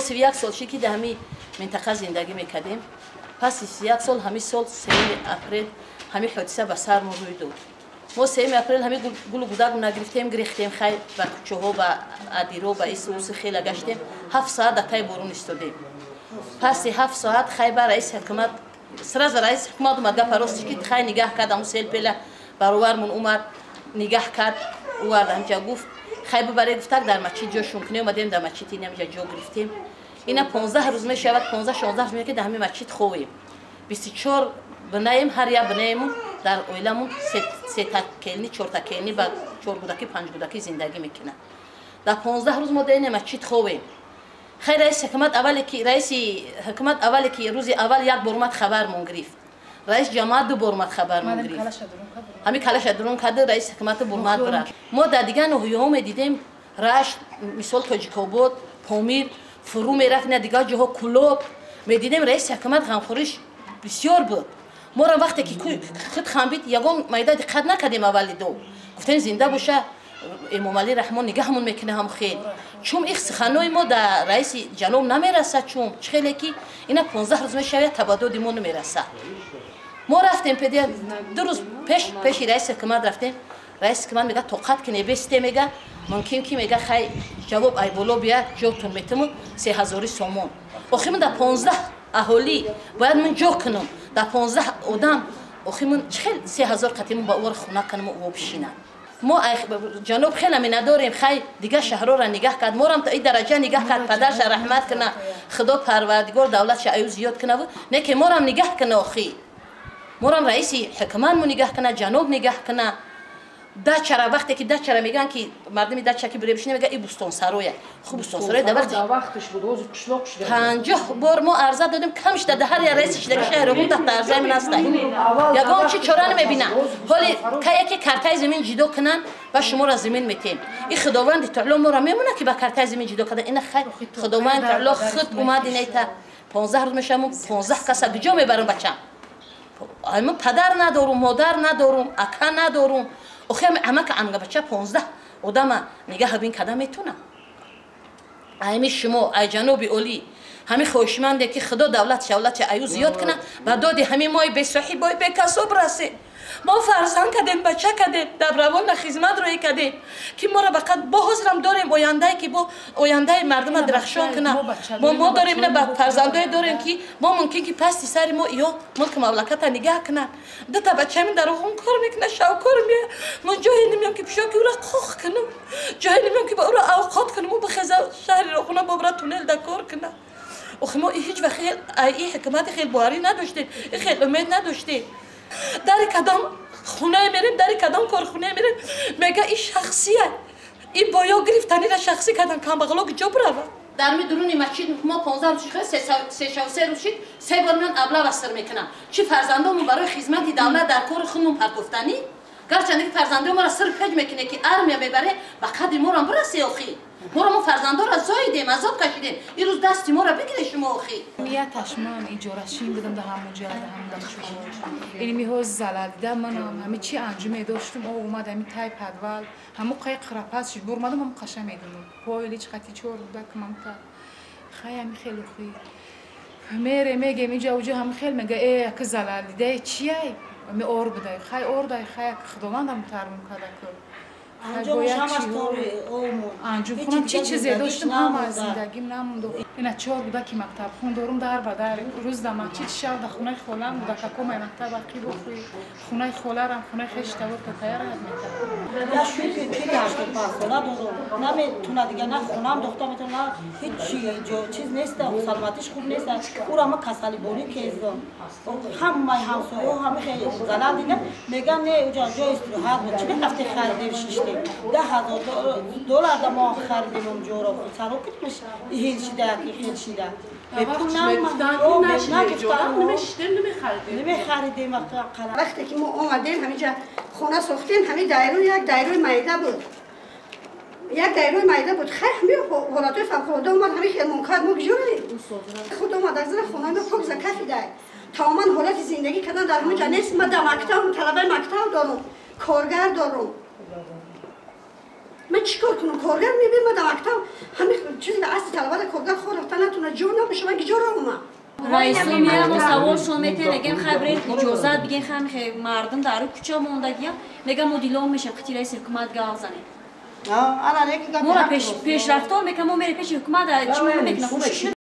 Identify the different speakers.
Speaker 1: 31 сол шид, ки дар ҳамин минтақа зиндагӣ мекардем. Пас 31 сол, ҳамин сол 3 апрел ҳамин ҳодиса ба сармон рӯй дод. Мо 3 апрел ҳамин гулу гудак нагирифтем, гирехтем, хай ба кӯчаҳо, ба адиро, ба ису уси хела гаштем. 7 соат дар таи борун истодем. Паси 7 соат хай ба раиси ҳукумат, сразу раиси ҳукумат омад, гапа ростиш, ки хай нигаҳ кард, ҳамун селпела баровармон омад, нигаҳ кард, овард ҳамҷа, гуфт: «Хай, бибаре», гуфтак, «дар масҷид ҷошон кунем». Омадем, дар масҷид инамҷа ҷо гирифтем. Ина 15 рӯз мешавад, 15, 16 рӯз мешавад, ки дар ҳамин масҷид ховем. 24 бинаем, ҳар як бинаемон дар оиламон сета келни, чорта келни ба чор гудаки, панҷ гудаки зиндагӣ мекунад. Дар 15 рӯз мо дар ин масҷид ховем. Хай, раиси ҳукумат аввале ки, раиси ҳукумат аввале ки рӯзи аввал як бор омад, хабармон гирифт. Раис ҷамоат ду бор омад, хабармон гирифт. Ҳамин калаша дурун карда, раиси ҳукумату бурмад бурад. Мо дар дигар ноҳияҳо медидем, Рашт мисол, Тоҷикобод, Помир фурӯ мерафт, ина дигар ҷоҳо, Кулоб медидем, раиси ҳукумат ғамхориш бисёр буд. Моро вақте ки худ хамбид, ягон майда диққат накардем. Аввали ду гуфтем: «Зинда боша Эмомалӣ Раҳмон, нигаҳмон мекунад». Ҳам хел чун их суханои мо дар раиси ҷаноб намерасад, чун чӣ хеле ки ина 15 рӯз мешавад, табаддуди мо намерасад. Мо рафтем, 2 рӯз пеш пеши раиси ҳукумат рафтем. Раиси ҳукумат мега: «Тоқат кине, бесте», мега, «мумкин ки», мега, «хай, ҷавоб айболо бия, ҷотун метиму 3000 сомон». Охи, ман дар 15 аҳолӣ бояд ман ҷо кунам, дар 15 одам. Охи, ман чӣ хел 3000 қатимон ба ӯро хона кунаму ӯ бишинам? Мо ҷаноб хеле миннатдорем. Хай, дигар шаҳрҳоро нигаҳ кард, морам и дараҷа нигаҳ кард, падарша раҳмат куна, Худо Парвардигор давлатша аю зиёд кунаву не ки морам нигаҳ куна. Охи, морам раиси ҳукуматмо нигаҳ куна, ҷаноб нигаҳ куна. Дачара вақте ки дачара мегӯянд, ки мардуми дача ки бире бишина, мега: «И бӯстонсароя». Хуб, бӯстонсароя дар вақти 50 бор мо арза додем, кам шуда, дар ҳар як раиси шидаги шаҳри Роғун даҳта арзаи ман ҳастай, ягон чи чора намебинам. Ҳоли кае ки картаи замин ҷидо кунанд ва шуморо замин метем. И Худованди таоло моро мемонад, ки ба картаи замин ҷидо карда. Ина хай, Худованди таоло худ омад. Инайта 15 рӯз мешавам, 15 каса куҷо мебарам? Бачам, ман падар надорум, модар надорум, ака надорум. Охи, амака амга бача 15 одама нигаҳ бин када метунам? Айми шумо, ай ҷаноби олӣ, ҳамин хоҳишманде, ки Худо давлат шавлати аю зиёд кунад, ба доди ҳамин мои бесоҳибои бекасоб расе. Мо фарзанд кардем, бача кардем, добровольно хизмат рӯӣ кардем, ки моро бақат бо ҳозирам дорем ояндае, ки бо ояндаи мардума дирахшон кунад. Мо дорем, ина ба фарзандое дорем, ки мо мумкин ки пасти сари мо ё мулки мамлаката нигаҳ кунанд. Дута бачаами дар Роғун кор мекунад, шавкор мея. Ман ҷое намеям, ки пишо ки ӯра қоқ кунам, ҷое намеям, ки ба ӯра авқот кунам. Ӯ бихеза, шаҳри Роғуна бобра туннел да кор кунад. Охи, мо ҳеҷ вақт и ҳукумати хел боварӣ надоштем, и хел умед надоштем. Дари кадом хунае мерем, дари кадом корхунае мерем, мега: «И шахсия». И боё гирифтанира шахсӣ кардан, камбағало куҷо бирава? Дар ми дуруни масҷид мо 15 рӯз шид, се рӯз шид, се бор ман аблава сир мекунам. Чӣ, фарзандомон барои хизмати давлат дар кори худмон партофтанӣ? Гарчанде ки фарзандои моро сир пеҷ мекуне, ки армия мебаре, ба қадри морам бирасе. Охи, моро, мо фарзандоро зоидем, азоб кашидем, ин рӯз дасти моро бигире шумо, охи.
Speaker 2: Нияташ ман иҷорашин будам дар ҳамон ҷо, дар ҳамон дамшуҳо. Ини ҳоз залал дида, манам ҳами чи анҷуме доштум, о омад ҳами тай подвал, ҳаму қай қирапас шуд, бурмадам, ҳаму қаша медунум. Пойлич қати чор буда кмамта. Хай, ҳами хеле хуи. Мере мегем инҷа уҷа, ҳами хел мега: «Э, ака, залал дидаи чияй?» Ами ор будай. Хай, ор дай, хай, Худовандам тармун када ку. Анҷум хунам, чӣ чизе доштум, ҳама зиндагим намонд. Ина чор буда ки мактабхун дорум, дар ба дар, рӯз да масҷид, шав да хонаи холам буда, какомай мактаб ақиб охӯи хонаи холарам, хонаи хештавор то кая раҳат мекард.
Speaker 3: Я шӯки пири 85 сола дорум, наметуна дига, на хонам дохта метавона, на ҳеҷ ҷо чиз нест, саломатиш хуб нест. Ӯра ма касалиборӣ кездам. Ҳамаи ҳамсояҳо ҳама хеле залал дида, меган: «Не, уҷа ҷои истироҳат буд, чӣ мерафти, харидем, шиштем, 10 000 доллар да мо харидем онҷоро, саро кидмиш хел шида, яки хел шида». Намехаридем.
Speaker 4: Вақте ки мо омадем, ҳаминҷа хона сохтем, ҳамин дайру як дайруи майда буд, як дайруи майда буд. Хай, ҳами ҳолатҳои фавқулода омад, ҳами хелмон кард, мо куҷо равем? Худ омад, аз зира хонаи мо пок закафидай. Тамоман ҳолати зиндагӣ кардан дар ҳамин ҷа нест. Ма дар мактаб, талабаи мактаб дорум, коргар дорум. Ман чикор кунам? Коргар мебинам, ман дар мактаб ҳамин чизи асли талабада коргар хор рафта натуна, ҷо набоша, ман киҷо равам?
Speaker 5: Раисо меям, мо саволшон метем, мегем хай биред иҷозат бигем, хай мардум дар кӯча мондагиям, мегам мо дилон мешем, қити раиси ҳукумат гап занем. Мора пешрафтор мекунам, мо мерем пеши ҳукумат, чӣ мекунам?